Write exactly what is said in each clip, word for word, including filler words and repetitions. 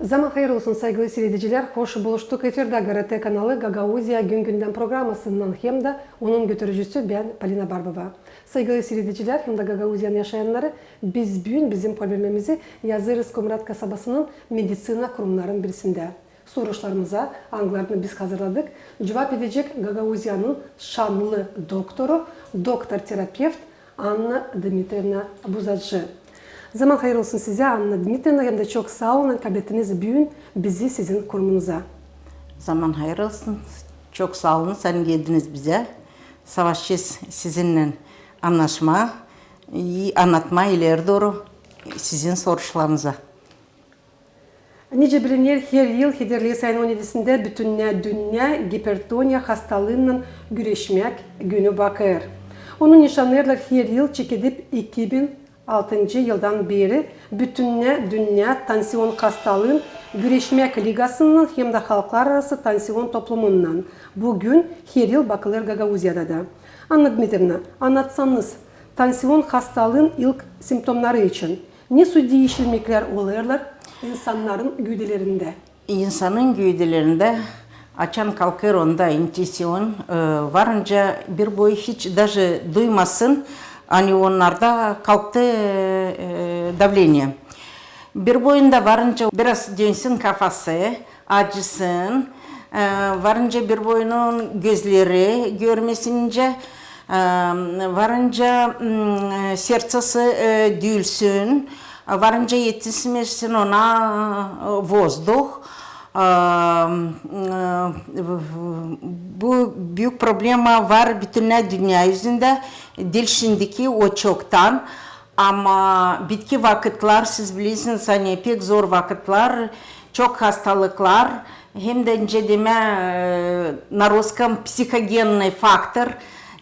Zaman hayır olsun, saygılı siiredicilär. Hoş buluştuk efirdä GRT kanalı Gagauziya gün-gündän programasınnan hem dä onun götürücüsü bän, Polina Barbova. Saygılı siiredicilär hem dä Gagauziyanın yaşayannarı, biz büün bizim polvermemizi yazêrız Komrat kasabasının meditsina kurumnarın birisindä. Soruşlarımıza, angılarını biz hazırladık, cuvap edecek Gagauziyanın şanlı doktoru, doktor-terapevt Anna Dmitrievna Buzacı. Zaman hayır olsun sizä, Anna Dmitrievna, hem dä çok saa olun, kablettiniz büün bizi sizin kurumunuzа. Zaman hayır olsun. Çok saa olun, ani geldiniz bizä. Savaşacez sizinnän annaşmaa i annatmaa ileri dooru sizin soruşlarınızı. Nicä biliner, her yıl Hederleyiz ayının on edisindä bütünnä dünnä gipertoniya hastalıınnan güreşmäk günü bakêr. Onu nişannêêrlar her yıl çekedip iki bin altıncı yıldan beeri bütünnä dünnä tansion hastalıın güreşmäk ligasınnan hem dä halklararası tansion toplumunnan. Bu gün her yıl bakılêr Gagauziyada da. Anna Dmitrievna, annatsanız, tansion hastalıın ilk simptomnarı için ne su diişilmäklär olêrlar insannarın güüdelerindä? İnsanın güüdelerindä, açan kalkêr onda intuision, e, varınca bir boy hiç daje duymasın, ani onnarda kalktı, e, davleniye. Bir boyunda varınca biraz dönsün kafası, acısın, e, varınca bir boyunun gözleri görmesin nicä, e, varınca, m, sertsesi, e, düüsün, varınca etilmesin ona, e, vozduh. E, m, e, bu büük problema var bütünnä dünnä üzündä, diil şindiki, o çoktan. Ama bitki vakıtlar, siz bilersiniz, ani pek zor vakıtlar, çok hastalıklar, hem dä, nicä demää, e, na russkam, психогенный фактор,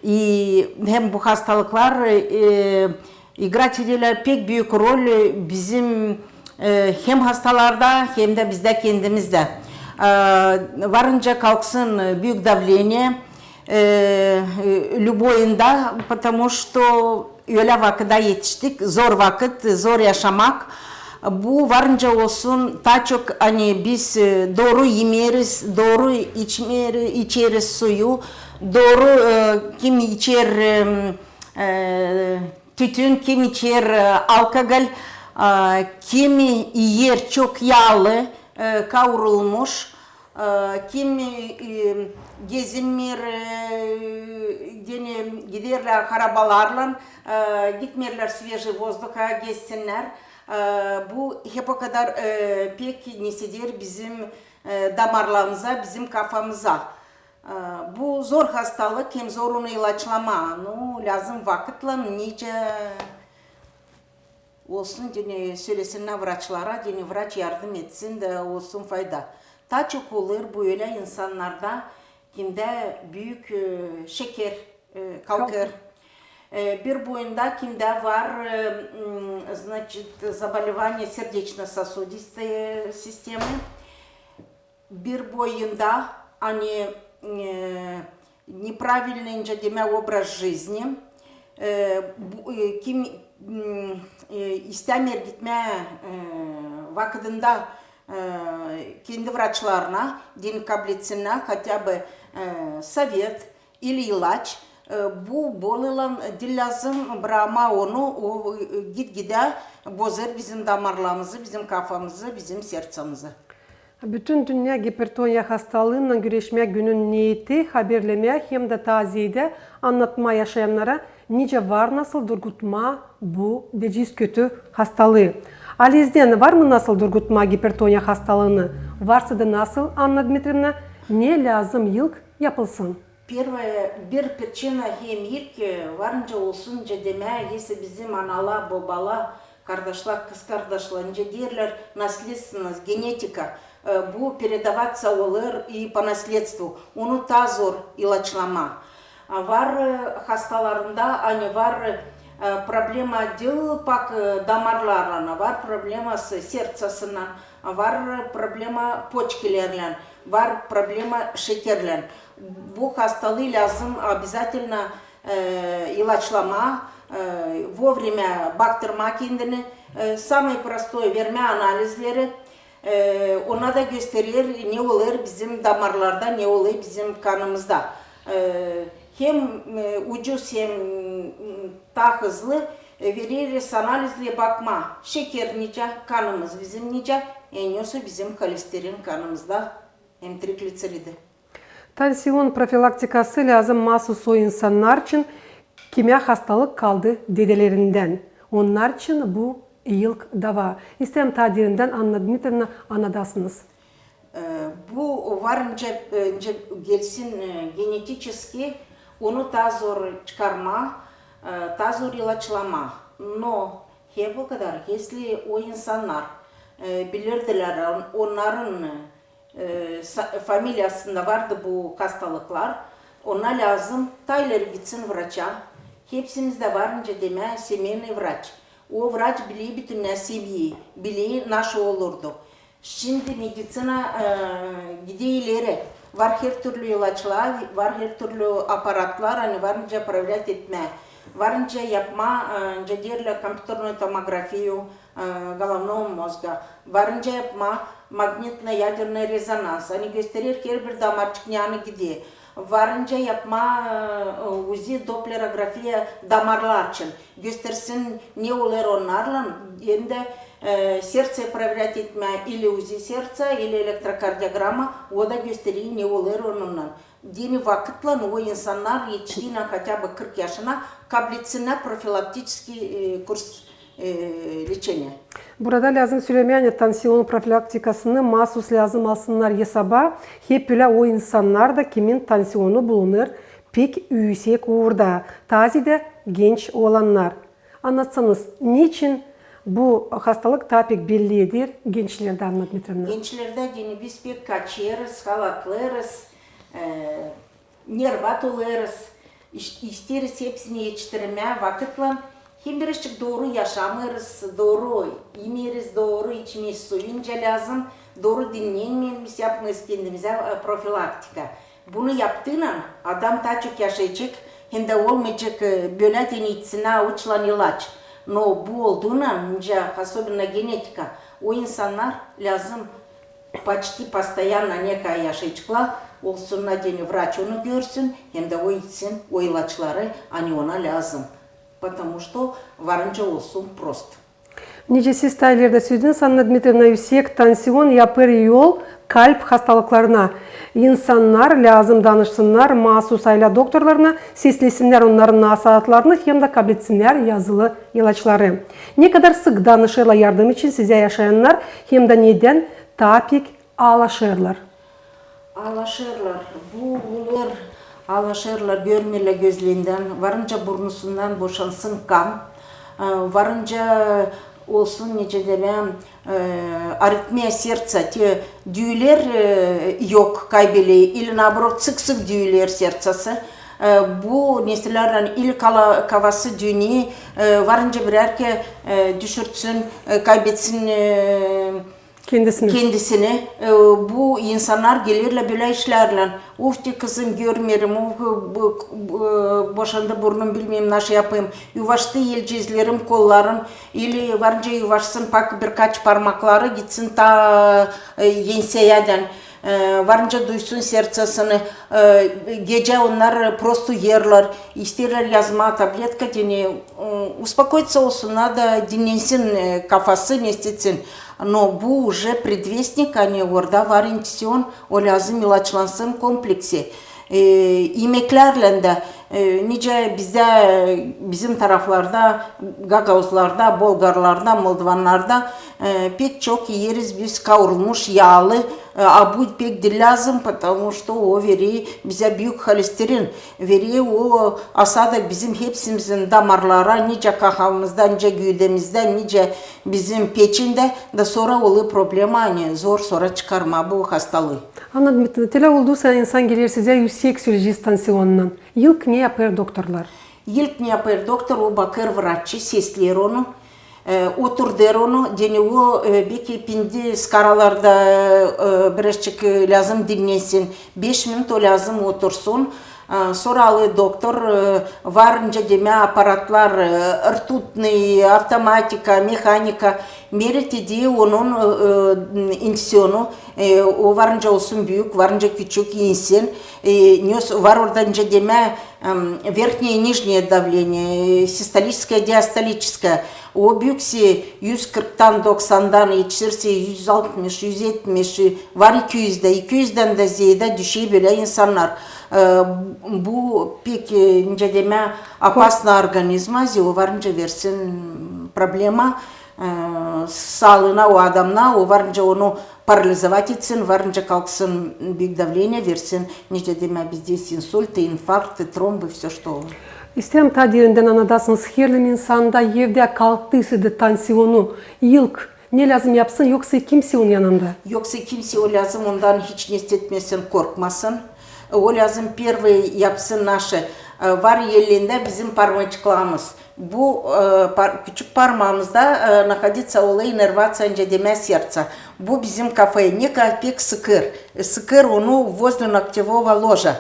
i hem bu hastalıklar, e, играть ederlär pek büük rol, e, bizim, e, hem hastalarda, hem dä bizdä kendimizdä. E, varınca kalksın, e, büük davleniye, e, e, любой yanda, потому что ölä vakıda etiştik, zor vakıt, zor yaşamak. Bu varınca olsun, taa çok, ani biz, e, dooru imeeriz, dooru içmeeri-, içeriz suyu, dooru, e, kim içer, e, e, tütün, kim içer, e, alkogol, e, kim iyer çok yaalı, e, kaurulmuş, e, kim, e, gezinmeer, e, deyni giderlär arabalarlan, e, gitmeerlär svejiy vozduha gezsinnär. E, bu hep o kadar, e, pek neseder bizim, e, damarlarımıza, bizim kafamıza. E, bu zor hastalık, hem zor onu ilaçlamaa. Nu, lääzım vakıtlan, nicä olsun, deyni sölesin vraçlara, deyni vraç yardım etsin da olsun fayda. Taa çok olêr bu ölä insannarda, kimdä büük, e, şeker, e, kalkêr. E, bir boyunda kimdä var, e, m, значит, заболевание сердечно-сосудистой системы. Bir boyunda, ani, e, неправильный, nicä demää, образ жизни. E, bu, e, kim, m, e, istämeer gitmää, e, vakıdında, e, kendi vraçlarına, deyni kabletsin хотя бы, e, sovet ili ilaç, e, bu boluylan diil lääzım brakmaa onu, o, e, git-gidä bozêr bizim damarlarımızı, bizim kafamızı, bizim sertsamızı. Bütün dünnä gipertoniya hastalıınnan güreşmäk günün neeti haberlemää hem dä taa zeedä annatmaa yaşayannara, nicä var nasıl durgutmaa bu, deyecez, kötü hastalıı. Alizdän, var mı nasıl durgutmaa gipertoniya hastalıını? Varsa da nasıl, Anna Dmitrievna, ne lääzım ilk yapılsın? Первое, bir причина hem ilk, e, varınca olsun, nicä demää, если bizim anala, bobala, kardaşla, kızkardaşla, nicä deerlär, наследственность, генетика, e, bu передаваться olêr i по наследству, onu taa zor ilaçlamaa. A, var, e, hastalarında, ani var, e, problema diil pak, e, damarlarlan, var probleması sertsasınnan, var problema почкилерlän, var problema şekerlän. Bu hastalıı lääzım обязательно, e, ilaçlamaa, e, вовремя baktırmaa kendini, e, самое простое, vermää analizleri, E, ona da gösterer, ne olêr bizim damarlarda, ne olêr bizim kanımızda. E, hem, e, ucuz, hem, m, taa hızlı, e, vereriz analizlär bakmaa, şeker nicä, kanımız bizim nicä, e, ne olsun bizim holesterin kanımızda, hem trigliseridi. Tansion profilaktikası lääzım maasuz o insannar için, kimä hastalık kaldı dedelerinden. Onnar için bu ilk dava. İsteerim taa derindän, Anna Dmitriyevna, annadasınız. E, bu var nicä, e, nicä gelsin, e, genetiçeski, onu taa zor çıkarmaa, e, taa zor ilaçlamaa. No hep o kadar, если o insannar, e, bilirdilär, on-, onnarın, e, sa-, familiyasında vardı bu hastalıklar, ona lääzım taa ileri gitsin vraça. Hepsimizdä var nicä demää семейный врач. O vraç biler bütünnä semyayı, biler naşı olurdu. Şindi meditsina, e, gider ileri. Var hertürlü ilaçlar, var hertürlü aparatlar, ani var nicä проверять etmää. Var nicä yapmaa, e, nicä deerlär, компьютерную томографию, e, головного мозга. Var nicä yapmaa магнитно-ядерный резонанс. Ani gösterer herbir damarçık, ne ani gider. Var nicä yapmaa, e, УЗИ, доплерофия damarlar için. Göstersin, ne olêr onnarlan, hem dä, e, сердце проверять etmää, или УЗИ сердца, или электрокардиограмма, o da gösterer, ne olêr onnarlan. Deyni vakıtlan o insannar etiştiynän хотя бы kırk yaşına kabletsinä profilaktiçeskiy, e, kurs, e, лечения. Burada lääzım sölemää, ani tansion profilaktikasını maasuz lääzım alsınnar esaba hep ölä o insannar da, kimin tansionu bulunêr pek üüsek uurda, taa ziyedä genç olannar. Annatsanız, neçin bu hastalık taa pek belli eder gençlerdä, Anna Dmitriyevna? Gençlerdä deyni biz pek kaçêrız, halatlêêrız, e, nervat olêrız, iş-, isteeriz hepsini etiştirmää vakıtlan. Hem birazçık dooru yaşamêêrız, dooru imeeriz, dooru içmää suyuncä lääzım, dooru dinnenmeeriz, yapmêêrız kendimizä, e, profilaktika. Bunu yaptıynan adam taa çok yaşayacek, hem dä olmayacek, e, bölä deyni içsin avuçlan ilaç. No bu olduynan, nicä, особенно genetika, o insannar lääzım почти постоянно nekayı yaşayaceklar, olsunnar deyni vraç onu görsün, hem dä o içsin o ilaçları, ani ona lääzım. Потому что var nicä olsun prost. Nicä siz taa ilerdä sölediniz, Anna Dmitriyevna, üüsek tansion yapêr yol kalp hastalıklarına. İnsannar lääzım danışsınnar maasuz aylä doktorlarına, seslesinnär onnarın nasaatlarını hem dä kabletsinnär yazılı ilaçları. Ne kadar sık danışêrlar yardım için sizä yaşayannar, hem dä nedän taa pek aalaşêrlar? Aalaşêrlar. Bu bulêr, aalaşêrlar, görmeerlär gözlerindän, var nicä burnusundan boşansın kan, e, var nicä olsun, nicä demää, e, аритмия сердца, te düüler, e, yok, kaybeleer, или наоборот, sık-sık düüler сердцасы. E, bu nesnelärlän или kala-, kafası düüner, e, var nicä birär kerä, e, düşürtsün, e, kaybetsin, e, kendisini. Kendisini, e, bu insannar gelerlär bölä işlärlän. Of, te kızım, görmeerim, of, bu, bu, e, boşandı burnum, bilmeerim, naşey yapayım. Yuvaştı elceezlerim, kollarım, или var nicä yuvaşsın, bak, birkaç parmakları gitsin taa, e, enseyädän. E, var nicä duysun сердцасını, e, gecä onnar prost uyuyêrlar, isteerlär yazmaa tabletka, deyni, e, успокоиться olsun, nada dinnensin, e, kafası, nesnesi. Но bu уже предвестник, ani orada var интенсион, o lääzım ilaçlansın kompleksi. E, imeklärlän dä, e, nicä bizdä, bizim taraflarda, gagauzlarda, bolgarlarda, moldovanlarda, e, pek çok iyeriz biz kaurulmuş, yaalı, e, a bu pek diil lääzım, потому что o verer bizä büük holesterin, verer o осадок bizim hepsimizin damarlara, nicä kahavamızda, nicä güüdemizdä, nicä bizim peçindä, da sora olêr problema, ani zor sora çıkarmaa bu hastalıı. Anna Dmitriyevna, ölä olduysa, insan geler sizä üüsek söleyecez tansionunnan. İlk ne yapêr doktorlar? İlk ne yapêr doktor, o bakêr vraçı, sesleer onu, e, oturdêr onu, deyni o, e, beki pindi skaralarda, e, birazçık, e, lääzım dinnensin. Beş minut o lääzım otursun. A, sora alêr doktor, e, var nicä demää aparatlar, e, rtutnıy, avtomatika, mehanika, merit edä onun, e, e, inksionu, e, o var nicä olsun büük, var nicä küçük, insin, e, nös-, var orada nicä demää, em, верхнее и нижнее давление, e, систолическое, диастолическое. O bükse üz kırktan, doksandan etişirsä üz altmış, üz etmiş, var iki üzdä, iki üzdän dä zeedä düşer bölä insannar. E, bu pek, e, nicä demää, опасно организма, zerä o var nicä versin problema, e, saalıına o adamna, o var nicä onu парализовать etsin, var nicä kalksın büük давление, versin, nicä demää, bizdä инсульты, инфаркты, тромбы, всё, что olur. İsteerim taa derindän annadasınız, herliim insanda evdä kalktıysa da tansionu, ilk ne lääzım yapsın, yoksa kimsey onun yanında? Yoksa kimsey o lääzım ondan hiç ne istetmesin, korkmasın. O lääzım первый yapsın naşı, e, var elindä bizim parmacıklarımız. Bu, e, par-, küçük parmaamızda, e, находится olêr иннервация, nicä demää, сердца. Bu bizim kafayı ne ka-, pek sıkêr. E, sıkêr onu возле локтевого ложа.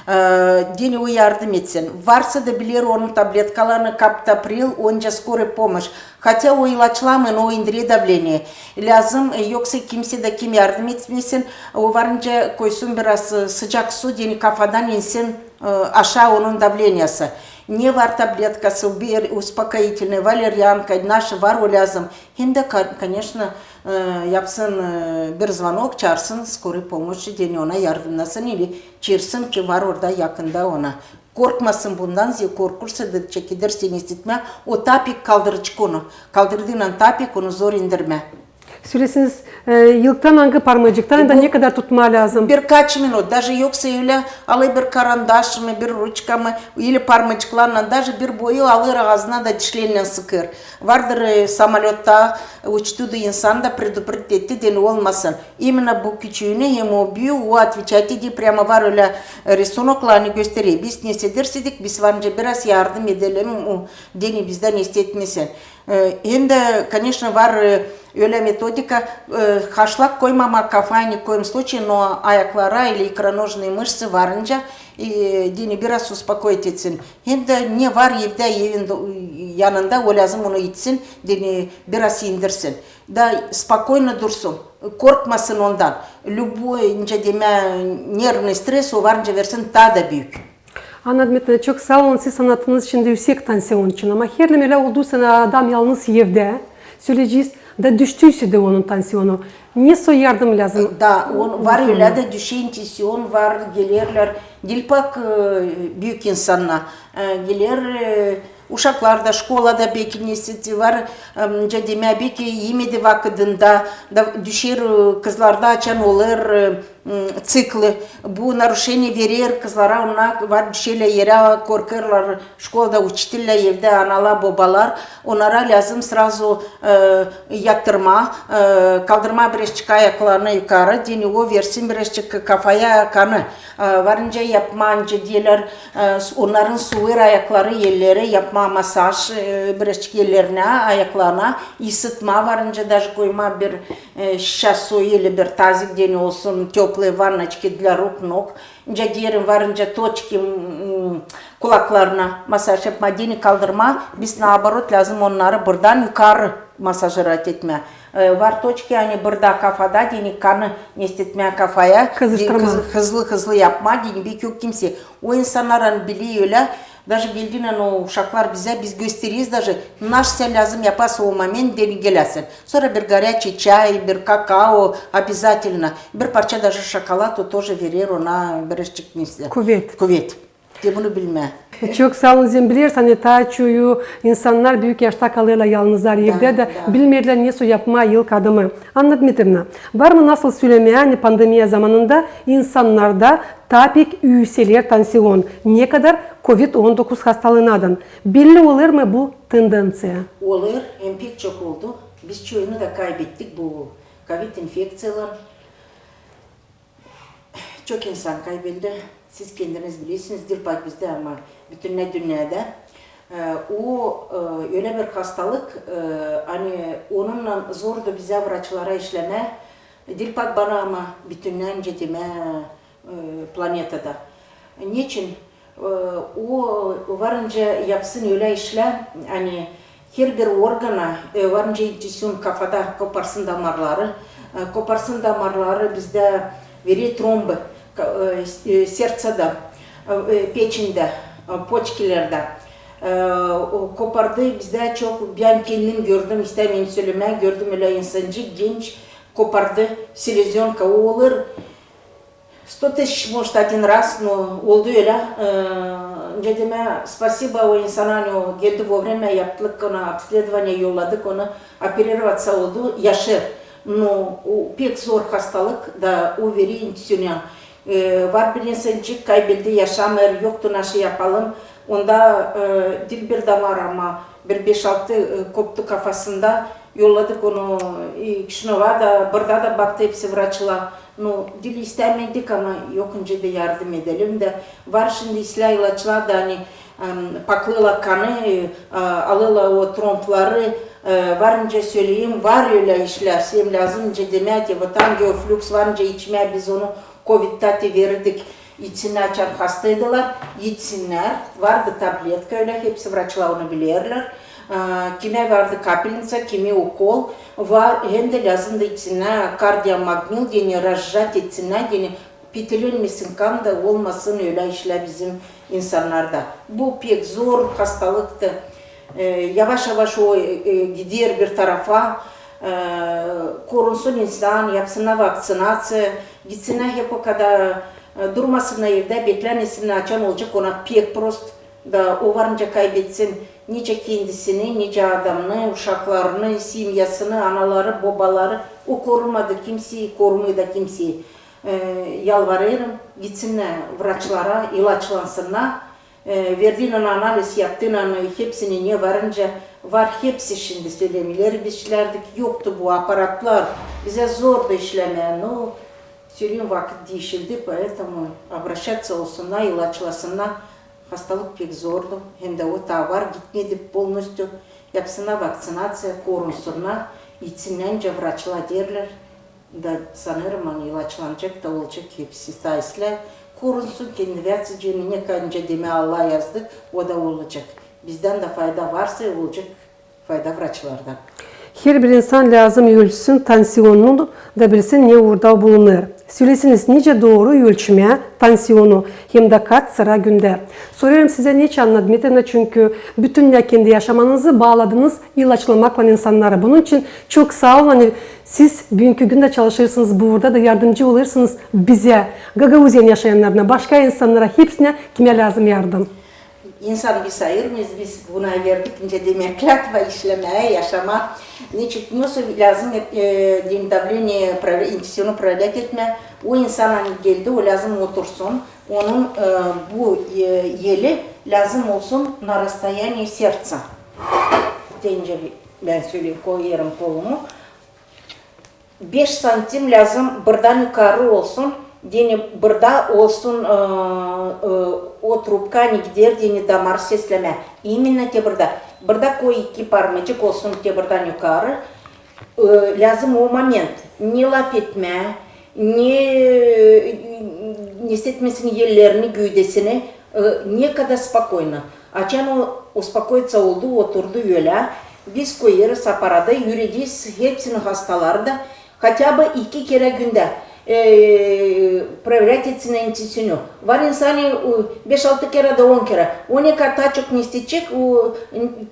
E, deyni o yardım etsin. Varsa da biler onun tabletkalarını, каптоприл, o nicä скорый помощь. Хотя o ilaçlamêêr, o indirä давление. Lääzım, e, yoksa kimsey dä kim yardım etmesin, o var nicä koysun biraz, e, sıcak su, deyni kafadan insin, e, aşaa onun давленияsı. Ne var tabletkası, bir успокоительный, валерьянка, naşı var o lääzım. Hem dä, ka-, конечно, e, yapsın, e, bir звонок, çaarsın скорый помощь, deyni ona yardımnasın, ili çeersin, kim var orada yakında ona. Korkmasın bundan, zerä korkursa da çekedersä ne istetmää, o taa pek kaldıracek onu. Kaldırdıynan taa pek onu zor indirmää. Söläsiniz, e, ilktän angı parmacıktan da ne kadar tutmaa lääzım? Birkaç minut, даже yoksa ölä alêr bir karandaş mı, bir ruçka mı, ili parmacıklarınnan, даже bir boyu alêr aazına da dişlerinnän sıkêr. Vardır, e, самолётта uçtu da insan da предупредить etti, deyni olmasın. İmенно bu küçüünü hem o büü-, o отвечать edi, прямо var ölä, e, рисунокла, ani gösterer. Biz ne isedersäk, biz var nicä biraz yardım edelim, o, deyni bizdän istetmesin. E, hem dä, конечно, var, e, ölä metodika, e, haşlak koymamaa kafaya ни в коем случае, no ayaklara ili икроножные мышцы var nicä, e, deyni biraz успокоить etsin. Hem dä ne var evdä, evin do-, yanında, o lääzım onu etsin, deyni biraz indirsin. Da спокойно dursun, korkmasın ondan. Любой, nicä demää, нервный стресс, o var nicä versin taa da büük. Anna Dmitriyevna, çok saa olun, siz annattınız şindi üüsek tansion için, ama herliim ölä olduysa, adam yalnız evdä, söleyecez, da düştüyse dä onun tansionu, ne soy yardım lääzım? Da, on var ölä dä düşen tansion var, gelerlär, diil pak, e, büük insannar, e, geler, e, uşaklar da, şkolada beki nesä var, e, nicä demää, beki imedi vakıdında, da düşer, e, kızlarda açan olêr, e, m, циклы. Bu нарушение verer kızlara, onnar var düşerlär erä, korkêrlar, şkolada uçitellär, evdä analar, bobalar, onnara lääzım сразу, e, yattırmaa, e, kaldırmaa birazçık ayaklarını yukarı, deyni o versin birazçık kafaya kanı. E, var nicä yapmaa, nicä deerlär, e, s-, onnarın suur ayakları, elleri, yapmaa masaj, e, birazçık ellerinä, ayaklarına, ısıtmaa, var nicä даже koymaa bir e, şişä su ili bir tazik, deyni olsun, тёплые ванночки для рук, ног. Nicä deerim, var nicä точки, m, kulaklarına masaj yapmaa, deyni kaldırmaa. Biz, наоборот, lääzım onnarı burdan yukarı masajirat etmää. E, var точки, ani burda kafada, deyni kanı ne istetmää kafaya. Kızıştırmaa. Hız-, hızlı-hızlı yapmaa, deyni beki yok kimsey. O insannar, ani biler ölä, даже geldiynän o uşaklar bizä, biz göstereriz даже, naşey lääzım yapasın o moment, deyni geläsin. Sora bir горячий чай, bir какао обязательно. Bir parça даже şokolad, o тоже verer ona birazçık nesä. Kuvet. Kuvet. Te bunu bilmää. Çok saa olun, zerä bileriz, ani taa çoyu insannar büük yaşta kalêrlar yalnızlar evdä da bilmeerlär ne soy yapmaa ilk adımı. Anna Dmitriyevna, var mı nasıl sölemää, ani pandemiya zamanında insannarda taa pek üüseler tansion, ne kadar kovid on dokuz hastalıınadan. Belli olêr mı bu tendenţiya? Olêr, hem pek çok oldu. Biz çoyunu da kaybettik bu kovid infekţiyalan. Çok insan kaybeldi. Siz kendiniz bilersiniz, diil pak bizdä, ama bütün dünnedä. E, o, e, ölä bir hastalık, e, ani onunnan zordu bizä, vraçlara, işlemää. Diil pak bana, ama bütün nicä demää, e, planetada. Neçin? O varınca yapsın ölä işlär, ani herbir organa, e, varınca intuision kafada koparsın damarları, e, koparsın damarları bizdä veri trombı, ka-, e, s-, e, sertsada, e, e, peçindä, e, poçkilerdä. E, o kopardı bizdä çok, bän kendim gördüm, istämeerim sölemää, gördüm ölä insancık, genç, kopardı selezönka, o olur sto tısıç, может, один раз, но oldu ölä. E, nicä demää, спасибо o insana, ani o geldi вовремя, yaptık ona обследование, yolladık onu, оперироваться oldu, yaşêêr. Но o pek zor hastalık da o veri intuision. E, var bir insancık kaybeldi, yaşamêêr, yoktu, naşı yapalım. Onda, e, diil bir damar, ama bir beş-altı, e, koptu kafasında. Yolladık onu, e, Kişinöva da, burada da baktı hepsi vraçlar. No, diil istämedik, ama yok, nicä dä yardım edelim dä. Var şindi islää ilaçlar da, ani, em, paklêêrlar kanı, e, a, alêrlar o trombları, e, var, nicä söleyim, var ölä işlär, hem lääzım, nicä demää, te вот angioflüks var, nicä içmää, biz onu kovidtä te verirdik, içsinnär, açan hastaydılar, içsinnär. Vardı tabletka ölä, hepsi vraçlar onu bilerlär. A, kimä vardı kapelnitsa, kimi ukol var, hem dä lääzımdı içsinnär kardiomagneto, deyni, разжать etsinnär, deyni, petelenmesin kan da olmasın ölä işlär bizim insannarda. Bu pek zor hastalıktı. E, yavaş-yavaş o, e, e, gider bir tarafa, e, korunsun insan, yapsınnar vakţinaţiya, gitsinnär hep o kadar, e, durmasınnar evdä, beklänmesinnär, açan olacek ona pek prost, da o varınca kaybetsin nicä kendisini, nicä adamını, uşaklarını, semyasını, anaları, bobaları. O korumadı kimseyi, korumêêr da kimseyi. E, yalvarêrım, gitsinnär vraçlara, ilaçlansınnar. E, verdiynän analiz yaptıynän, hepsini ne varınca var, hepsi şindi sölemää, ileri biz işlärdik, yoktu bu aparatlar, bizä zordu işlemää, no, söleyim, vakıt diişildi, поэтому обращаться olsunnar, ilaçlasınnar. Hastalık pek zordu, hem dä o taa var, gitmedi полностью. Yapsınnar vakţinaţiya, korunsunnar, içsinnär, nicä vraçlar derlär. Da sanêrım, ani ilaçlanacek da olacek hepsi, taa islää korunsun kendini, veya nicä ka-, nicä demää, Allah yazdı, o da olacek. Bizdän dä fayda varsa, olacek fayda vraçlardan. Herbir insan lääzım ölçsün tansiyonunu da bilsin, ne uurda bulunêr. Söleesiniz, nicä dooru ölçmää tansiyonu, hem dä kaç sıra gündä? Sorêrım sizä, neçin, Anna Dmitriyevna, çünkü bütün kendi yaşamanızı baaladınız ilaçlamaklan insannarı. Bunun için çok saa olun, ani siz büünkü gündä çalışêrsınız, burada da yardımcı olêrsınız bizä, Gagauziyanın yaşayannarına, başka insannara, hepsinä, kimä lääzım yardım. İnsan biz ayırmêêrız, biz buna verdik, nicä demää, клятва işlemää, yaşamaa. Значит, ne lääzım, e, deyni, давление, intuisionunu проверять etmää. O insan, ani geldi, o lääzım otursun. Onun, e, bu, e, eli lääzım olsun на расстоянии сердца. Deyni, bän söleyim, koyêrım kolumu. Beş santim lääzım burdan yukarı olsun, deyni, burada olsun, e, e, o trubka, ani gider, deyni, damar seslemää. İmенно te burada. Burada koy iki parmacık olsun te burdan yukarı. E, lääzım o moment ne lafetmää, ne, e, ne hissetmesin ellerini, güüdesini, e, ne kadar спокойно. Açan o успокоиться oldu, oturdu ölä, biz koyêrız aparatı, üürederiz hepsini hastaları da хотя бы iki kerä gündä, e, проверять etsinnär intuisionunu. Var insan, e, beş-altı kerä da on kerä. O ne kadar taa çok ne isteyecek, o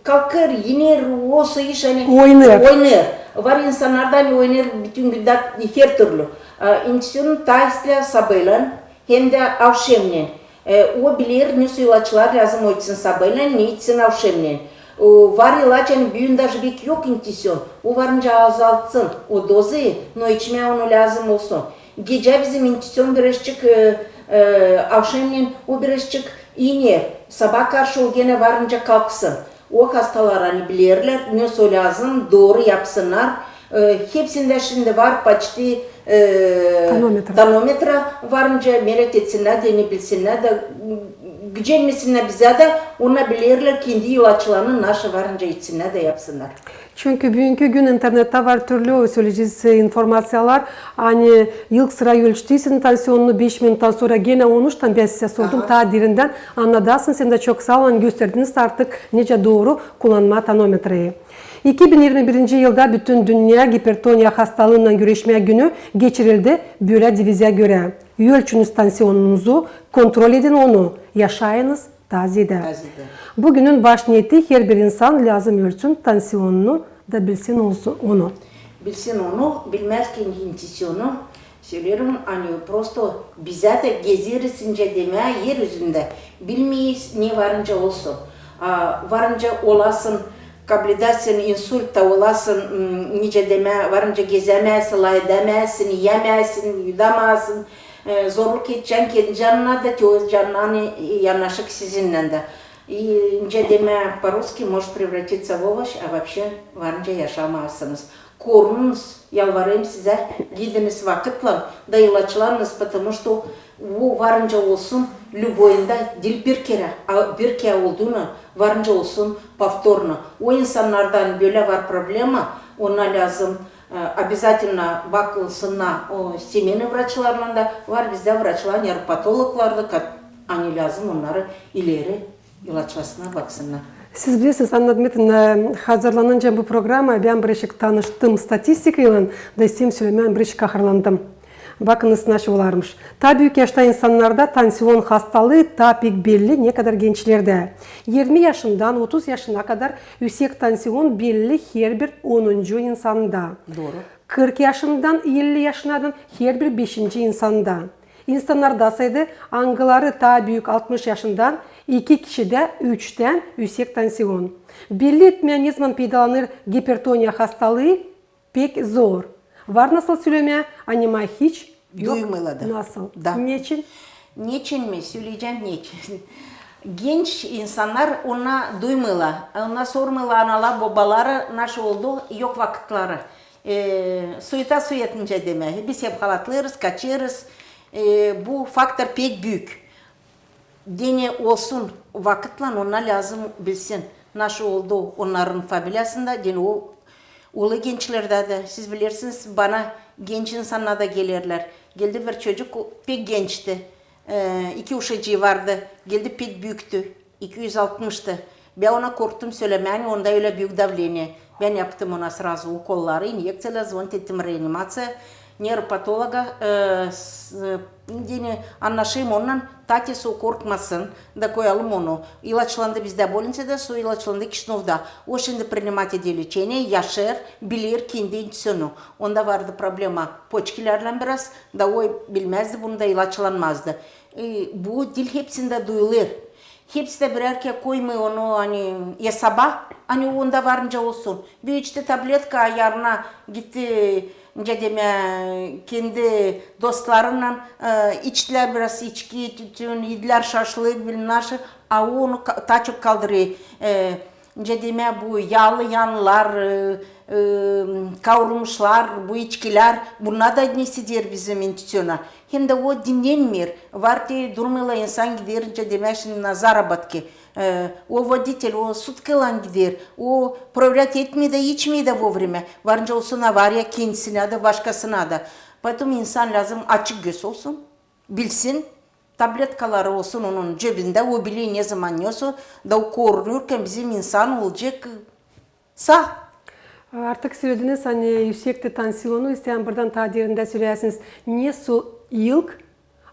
kalkêr, iner, o soi iş, ani oynêêr. Oynêêr. Var insannardan oynêêr bütün gündä hertürlü. A, intuisionunu taa islää sabaalan hem dä avşamnän. E, o biler, ne ilaçlar lääzım o içsin sabaalan, ne içsin avşamnän. O, var ilaç, ani büün daje bek yok intuision, o varınca azaltsın o dozayı, no içmää onu lääzım olsun. Gecä bizim intuision birazçık, e, e, avşamnän o birazçık iner, sabaa karşı o genä varınca kalksın. O hastalar, ani bilerlär, ne lääzım, dooru yapsınnar. E, hepsindä şindi var почти, e, тонометр. Тонометр, varınca merak etsinnär dä, ne bilsinnär dä, m, gücenmesinnär bizä dä, ona bilerlär kendi ilaçlarını naşı varınca içsinnär dä yapsınnar. Çünkü büünkü gün internettä var türlü, söleyecez, e, informaţiyalar, ani ilk sıra ölçtüysän tansionunu, beş minuttan sora genä onuştan bän sizä sordum, taa derindän annadasın. Sän dä çok saa ol, ani gösterdiniz artık nicä dooru kullanmaa tonometreyi. İki bin irmi birinci yılda bütün dünnä gipertoniya hastalıınnan güreşmää günü geçirildi bölä devize görä: ölçünüz tansionunuzu, kontrol edin onu, yaşayınız taa zeedä. Taa zeedä. Bu günün baş niyeti: herbir insan lääzım ölçsün tansionunu da bilsin onu. Bilsin onu, bilmäzkän tansionunu, söleerim, ani prosto bizä dä gezeriz nicä demää er üzündä, bilmeeriz ne varınca olsun. A, varınca olasın, kabledäsin insultta olasın, m, nicä demää, varınca gezämäsin, lafedämäsin, iyämäsin, yudamaasın, e, zorluk edecän kendi canına da, te o canına yanaşık sizinnän dä. И, nicä demää по-русски, может превратиться в овощ, а вообще varınca yaşamaasınız. Korununuz, yalvarêrım sizä, gidiniz vakıtlan da ilaçlanınız, потому что o varınca olsun, любойunda diil bir kerä, a bir kerä olduuna, varınca olsun повторно. O insannardan bölä var problema, ona lääzım, e, обязательно bakılsınnar o семейный vraçlarlan da, var bizdä vraçlar, невропатологlar da, kat-, ani lääzım onnarı ileri ilaçlasınnar, baksınnar. Siz bilersiniz, Anna Dmitriyevna, hazırlanınca bu programa bän birazcık tanıştım statistikaylan, da isteerim sölemää, birazcık kahırlandım. Bakınız, naşı olarmış. Taa büük yaşta insannarda tansion hastalıı taa pek belli, nekadar gençlerdä. Irmi yaşından otuz yaşına kadar üüsek tansion belli herbir onuncu insanda. Dooru. Kırk yaşından elli yaşınadan herbir beşinci insanda. İnsannardasaydı, angıları taa büük altmış yaşından, iki kişidä üçtän üüsek tansion. Belli etmää, nezaman peydalanêr gipertoniya hastalıı, pek zor. Var nasıl sölemää, ani maa hiç yok. Duymêêrlar da. Nasıl? Da. Neçin? Neçin mi? Söleyecäm neçin. Genç insannar ona duymêêrlar, ona sormêêrlar analar, bobaları, naşı oldu, yok vakıtları. E, суета-сует nicä demää. Biz hep halatlêêrız, kaçêrız. E, bu faktor pek büük. Deyni olsun vakıtlan, ona lääzım bilsin, naşı oldu onnarın familiyasında, deyni o ulu gençlerdä dä. Siz bilersiniz, bana genç insannar da gelerlär. Geldi bir çocuk, o pek gençti. E, iki uşacıı vardı. Geldi pek büüktü. İki üz altmıştı. Bän ona korktum sölemää, ani onda ölä büük davleniye. Bän yaptım ona srazu ukolları, inyekţiyalar, zvonit ettim reanimaţiyaya, nevropatologa, e, s-, e, deyni annaşêrım onunnan, tates o korkmasın, da koyalım onu. İlaçlandı bizdä bolniţada, sora ilaçlandı Kişinövda. O şindi prinimat eder leçeniye, yaşêêr, biler kendi intuţiyonunu. Onda vardı problema poçkilärlän biraz, da o bilmäzdi bunu da ilaçlanmazdı. E, bu diil hepsindä duyulêr. Hepsi dä birär kerä koymêêr onu, ani, esaba, ani onda varınca olsun. Bir içti tabletka, yarına gitti, nicä demää, kendi dostlarınnan, e, içtilär biraz içki, tütün, idilär şaşlık, bilmäm naşı, a o onu ka-, taa çok kaldırêr. E, nicä demää, bu yaalı yanlar, e, e, kaurulmuşlar, bu içkilär, bunnar da neseder bizim intuţiyona. Hem dä o dinnenmeer. Var te durumnaylan insan gider, nicä demää şindi, na заработки. E, o voditelь, o sutkaylan gider, o проверять etmeer dä, içmeer dä вовремя. Varınca olsun avariya kendisinä dä, başkasına da. Поэтому insan lääzım açık göz olsun, bilsin, tabletkaları olsun onun cebindä, o biler nezaman ne olsun, da o korunurkan bizim insan olacek saa. Artık sölediniz, ani üüsekti tansiyonu, isteerim buradan taa derindä söleyäsiniz, nesoy ilk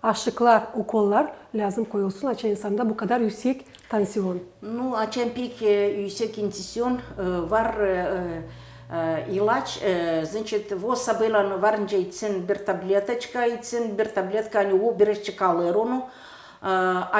aşıklar, ukollar lääzım koyulsun, açan insanda bu kadar üüsek tansiyon. Nu, açan pek, e, üüsek intuţiyon, e, var, e, e, ilaç, e, значит, o sabaalan varınca içsin bir tabletoçka, içsin bir tabletka, ani o birazçık alêr onu. E,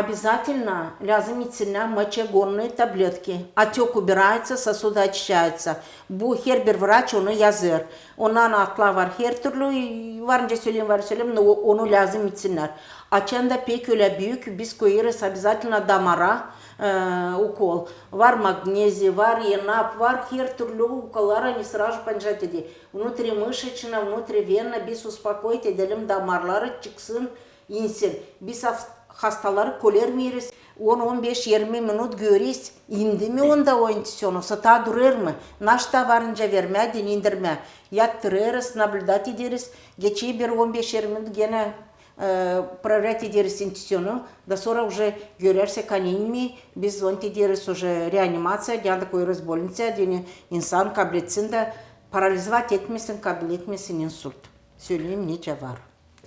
обязательно lääzım içsinnär мочегонные таблетки. Отёк убирается, сосуды очищаются. Bu herbir vraç onu yazêr. Ondan atlar var hertürlü, varınca söleyim, var söleyim, no, onu lääzım içsinnär. Açan da pek ölä büük, biz koyêrız обязательно damara, e, ukol. Var magneziy, var enap, var hertürlü ukollar, ani сразу понижать eder. Внутримышечно, внутривенно, biz успокоить edelim damarları, çıksın, insin. Biz has-, hastaları kölermeeriz. On, on beş, irmi minut göreriz, indi mi onda o intuiţion, osa taa durêr mı? Naşta varınca vermää, dinindirmää. Yattırêrız, nablüdat ederiz, geçer bir on beş, irmi minut genä e, проверять ederiz intuiţionu, da sora uje görärsek, ani inmey, biz zvonit ederiz uje reanimaţiya, deyni koyêrız bolniţaya, deyni insan kabletsin da paralizovat etmesin, kabletmesin insult. Söleyim, nicä var.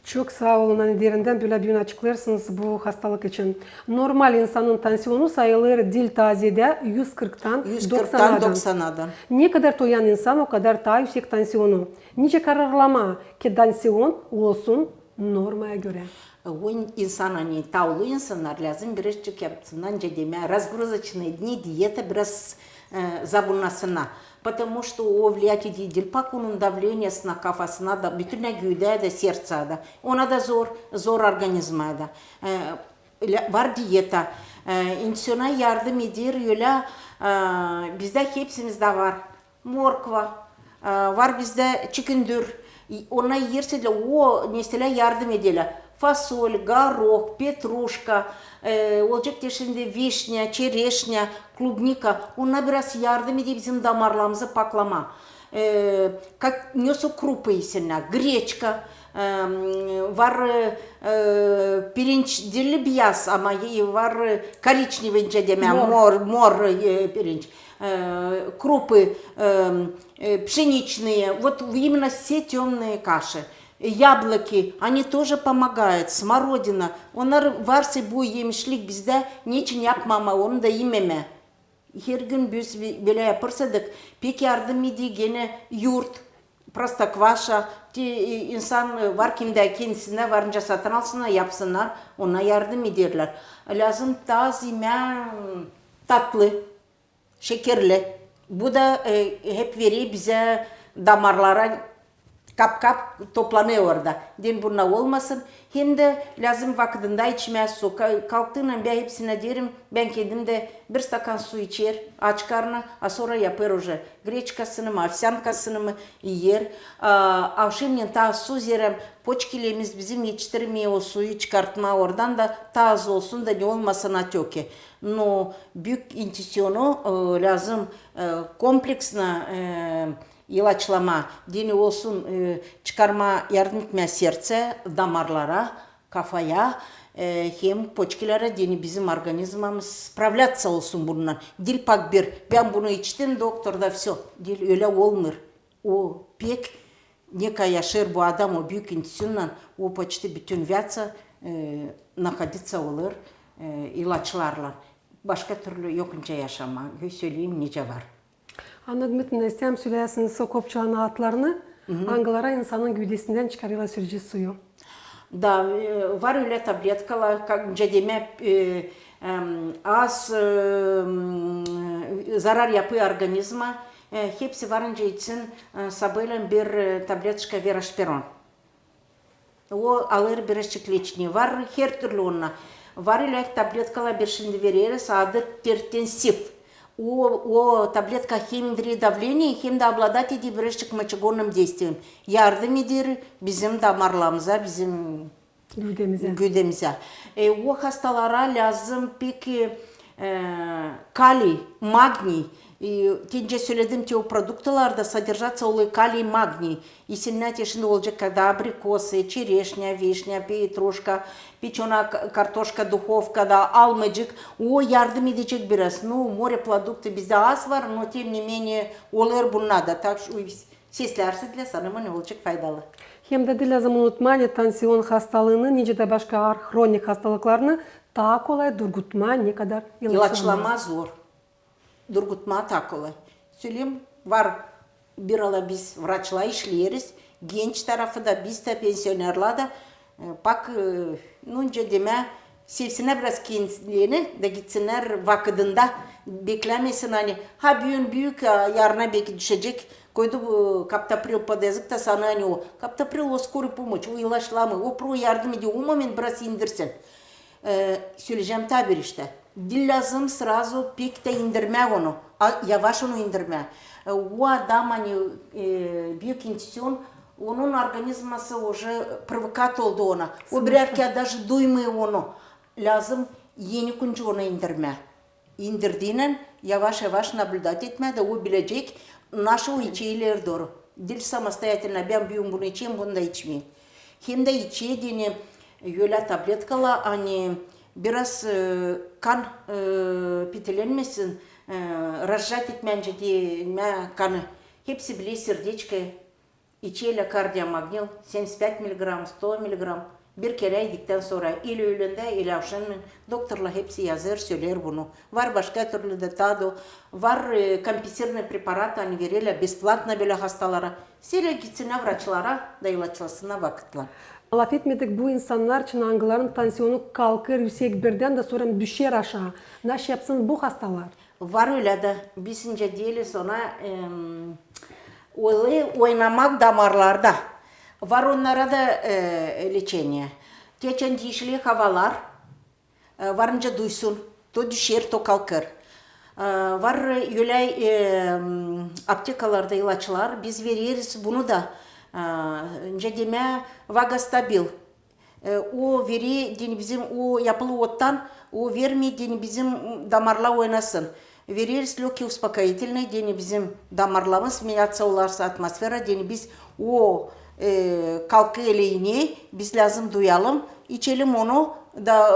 Çok saa olun, ani derindän bölä büün açıklêêrsınız bu hastalık için. Normal insanın tanţionu sayılêr diil taa zeedä, üz kırktan doksandan. Nekadar toyan insan, okadar taa üüsek tanţionu. Nicä kararlamaa, ki tanţion olsun normaya görä? O insan, ani taulu insannar, lääzım birazçık yapsınnar, nicä demää, разгрузочные дни, диета biraz e, zabunnasınnar. Потому что o влиять eder diil pak onun давлениесına, kafasına da, bütünnä güüdä da, sertsä da. Ona da zor, zor organizmaya da. E, var dieta. E, intuiţiona yardım eder ölä, e, bizdä hepsimizdä var. Morkva, e, var bizdä çikindür. Onnar ersi dä, o, meselä, yardım ederlär. Fasol, горох, петрушка, e, olacek te şindi вишня, черешня, клубника. Onnar biraz yardım eder bizim damarlarımızı paklamaa. E, как, ne o крупы isinä, гречка, e, var, e, pirinç diil biyaz, ama var, e, коричневый, nicä demää, mor, mor, e, pirinç. E, крупы, e, e, пшеничные, вот именно все тёмные каши. Яблоки, они тоже помогают, смородина. Onnar varsa bu emişlik bizdä, neçin yapmamaa, onu da imemää. Hergün biz bi-, bölä yapêrsaydık, pek yardım eder genä yurt, простокваша, te, e, insan, e, var kimdä kendisindä varınca satın alsınnar, yapsınnar, onnar yardım ederlär. Lääzım taa az imää tatlı, şekerli. Bu da, e, hep verer bizä damarlara, kap-kap toplanêr orada. Deyni bunnar olmasın. Hem dä lääzım vakıdında içmää su. Ka-, kalktıynan bän hepsinä deerim, bän kendim dä bir stakan su içer, aç karnı, a sora yapêr uje гречкасını mı, овсянкасını mı iyer. A, avşamnen taa su, zerä почкиlerimiz bizim etiştirmeer o suyu çıkartmaa oradan da, taa az olsun da ne olmasın отёки. Но büük интуициonu, e, lääzım, e, kompleksno, e, ilaçlamaa, deyni olsun, e, çıkarmaa, yardım etmää sertsä, damarlara, kafaya, e, hem почкилерä, deyni bizim organizmamız справляться olsun bununnan. Diil pak bir, bän bunu içtim, doktor da всё. Diil, ölä olmêêr. O pek, nekayar yaşêêr bu adam o büük интуиционно, o почти bütün вся, e, находиться olêr, e, ilaçlarlan. Başka türlü yok nicä yaşamaa. Söleyim, nicä var. Anna Dmitriyevna, isteerim söleyäsiniz o kopçaların adlarını, angıları insanın güüdesindän çıkarêrlar süleci suyu. Da, e, var ölä tabletkalar, как, nicä demää, e, em, az, e, m, zarar yapêr organizma, e, hepsi varınca içsin, e, sabaalän bir, e, tabletuşka верошпирон. O alêr birazçık лишнее. Var hertürlü onnar. Var ölä tabletkalar, biz şindi vereriz, adı Тертенсиф. O, o tabletka hem indirer давление, hem dä обладать eder birazçık мочегонным действием. Yardım eder bizim damarlarımıza, bizim güüdemizä. E, o hastalara lääzım pek, e, kaliy, magniy. E, te nicä söledim, te o продуктlarda содержатся olêr kaliy, magniy. İsinnä te şindi olacek, когда абрикосы, черешня, вишня, петрушка, печёная к-, картошка духовкада, алмыcık, o yardım edecek biraz. Ну, морепродукты bizdä az var, но тем не менее olêr bunnar da. Так что, seslärsiniz, sanêrım, olacek faydalı. Hem dä diil lääzım unutmaa, ani tanţion hastalıını, nicä dä başka aar hronik hastalıklarını taa kolay durgutmaa, nekadar ilaçlamaa. İlaçlamaa zor. Durgutmaa taa kolay. Söleyim, var, bir ara biz vraçlar işleeriz, genç tarafı da, biz dä, pensionerlar da, e, pak, e, ну, nicä demää, sevsinnär biraz kendilerini da gitsinnär vakıdında, beklämesin, ani ha büün büük, a yarına beki düşecek, koydu bu kaptopril под язык da sanêr, ani o kaptopril, o скорый помощь, o ilaçlamêêr, o pro yardım eder, o moment biraz indirsin. E, söleyecäm taa bir iştä. Diil lääzım сразу pek tä indirmää onu. A, yavaş onu indirmää. E, o adam, ani, e, büük интуицион, onun organizması уже привыкать oldu ona. O birär kerä даже duymêêr onu. Lääzım eni kuncu onu indirmää. İndirdiynän yavaş-yavaş nablüdat etmää da o bilecek, naşı o içer ileri dooru. Diil samostoyatelno, bän büün bunu içerim, bunu da içmeerim. Hem dä içer deyni ölä tabletkala, ani biraz, e, kan, e, petelenmesin, e, razjat etmää deyni kanı. Hepsi biler, serdeçko, içerlär kardiomagnil, семьдесят пять миллиграмм, сто миллиграмм, bir kerä idiktän sora, ili öländä, ili avşamnän, doktorlar hepsi yazêr, söleer bunu. Var başka türlü dä tadı, var, e, kompensiranı preparatı, ani vererlär besplatno bölä hastalara. Seyre gitsinnär vraçlara da ilaçlasınnar vakıtlan. Lafetmedik bu insannar için, angıların tansiyonu kalkêr üüsek birdän dä sora düşer aşaa. Naşı yapsın bu hastalar? Var ölä dä, biz nicä deyeriz ona, em, ölä oynamak damarlarda. Var onnara da, e, leçeniye. Keçän diişli havalar, e, var nicä duysun, to düşer, to kalkêr. E, var ölä, em, aptekalarda ilaçlar, biz vereriz bunu da, e, nicä demää, vagostabil. E, o verer deyni bizim, o yapılı ottan, o vermeer deyni bizim damarlar oynasın. Vereriz лёгкие успокоительные deyni bizim damarlarımız меняться olarsa атмосфера deyni biz o, e, kalkêr ele ineer, biz lääzım duyalım, içelim onu da,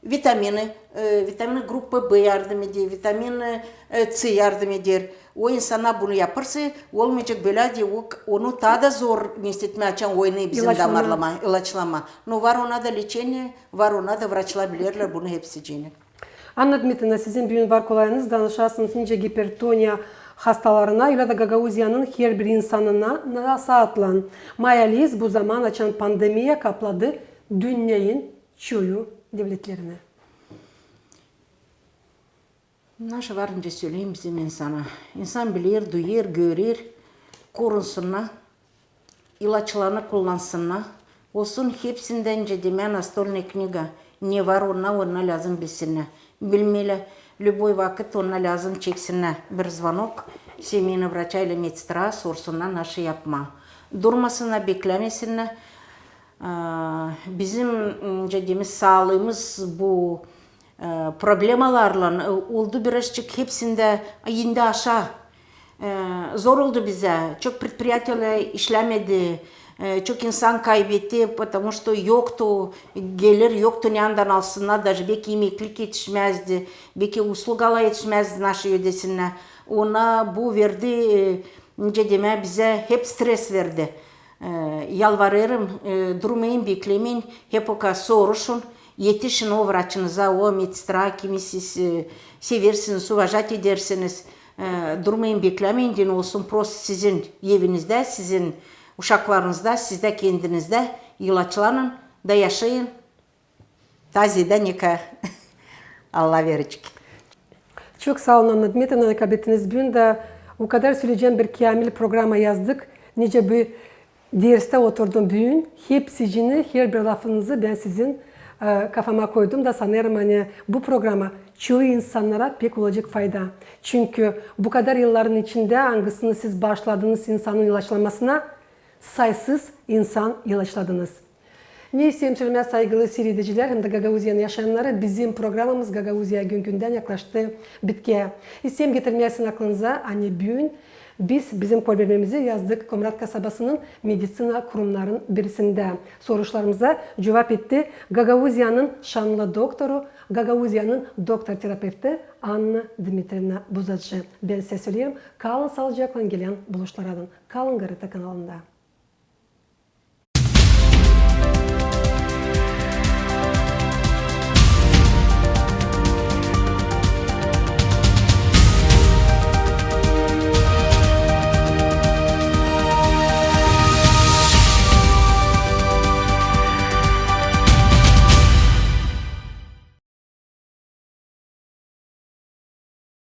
e, vitamini, e, vitamini группы Б yardım eder, vitamini, e, С yardım eder. O insana bunu yapêrsa, olmayacek bölä deyni, o, onu taa da zor nesetmää, açan oynêêr bizim damarlama, ilaçlama. No var ona da leçeniye, var ona da, vraçlar bilerlär bunu hepsicini. Anna Dmitriyevna, sizin büün var kolayınız danışasınız nicä gipertoniya hastalarına, ölä dä Gagauziyanın herbir insanına, nasıl atlan. May ayı bu zaman, açan pandemiya kapladı dünneyin çoyu devletlerini. Naşı var nicä söleyim bizim insana. İnsan biler, duyêr, görer, korunsunnar, ilaçlarını kullansınnar. Olsun hepsindä nicä demää настольная книга. Ne var onda, onu lääzım bilsinnär. Bilmeerlär, любой vakıt onu lääzım çeksinnär. Bir звонок семейный врача или медсестра, sorsunnar naşı yapmaa. Durmasınnar, beklämesinnär. A, bizim, nicä demää, saalıımız bu, e, problemalarlan, e, oldu birazçık hepsindä indi aşaa. E, zor oldu bizä. Çok предприятиелär işlämedi. E, çok insan kaybetti, потому что yoktu gelir, yoktu neredan alsınnar, даже beki emeklik etişmäzdi, beki uslugalar etişmäzdi, naşı ödesinnär. Ona bu verdi, e, nicä demää, bizä hep stres verdi. E, yalvarêrım, e, durmayın, beklämeyin, hep okudun, soruşun, etişin o vraçınıza, o medsestra, kimi siz, e, seversiniz, уважать edersiniz. E, durmayın, beklämeyin deyni olsun prost sizin evinizdä, sizin uşaklarınızda, sizdä kendinizdä, ilaçlanın da yaşayın. Tazedä, nekä Allah verecek. Çok saa olun, Anna Dmitriyevna, kabetiniz büün dä o kadar söleyecäm bir käämil programa yazdık. Nicä bir dersttä oturdum büün, hepsicini, herbir lafınızı bän sizin, e, kafama koydum da sanêrım, ani bu programa çoyu insannara pek olacek fayda. Çünkü bu kadar yılların içindä, angısını siz başladınız insanın ilaçlanmasına, saysız insan ilaçladınız. Ne isteerim sölemää, saygılı siiredicilär hem dä Gagauziyanın yaşayannarı, bizim programamız Gagauziya günündän yaklaştı bitkiyä. İsteerim getirmää sizin aklınıza, ani büün biz bizim kolbermemizi yazdık Komrat kasabasının meditsina kurumnarının birisindä. Soruşlarımıza cuvap etti Gagauziyanın şanlı doktoru, Gagauziyanın doktor-terapevti Anna Dmitriyevna Buzacı. Bän sizä söleerim, kalın saalıcaklan, gelän buluşmadan. Kalın GRT kanalında.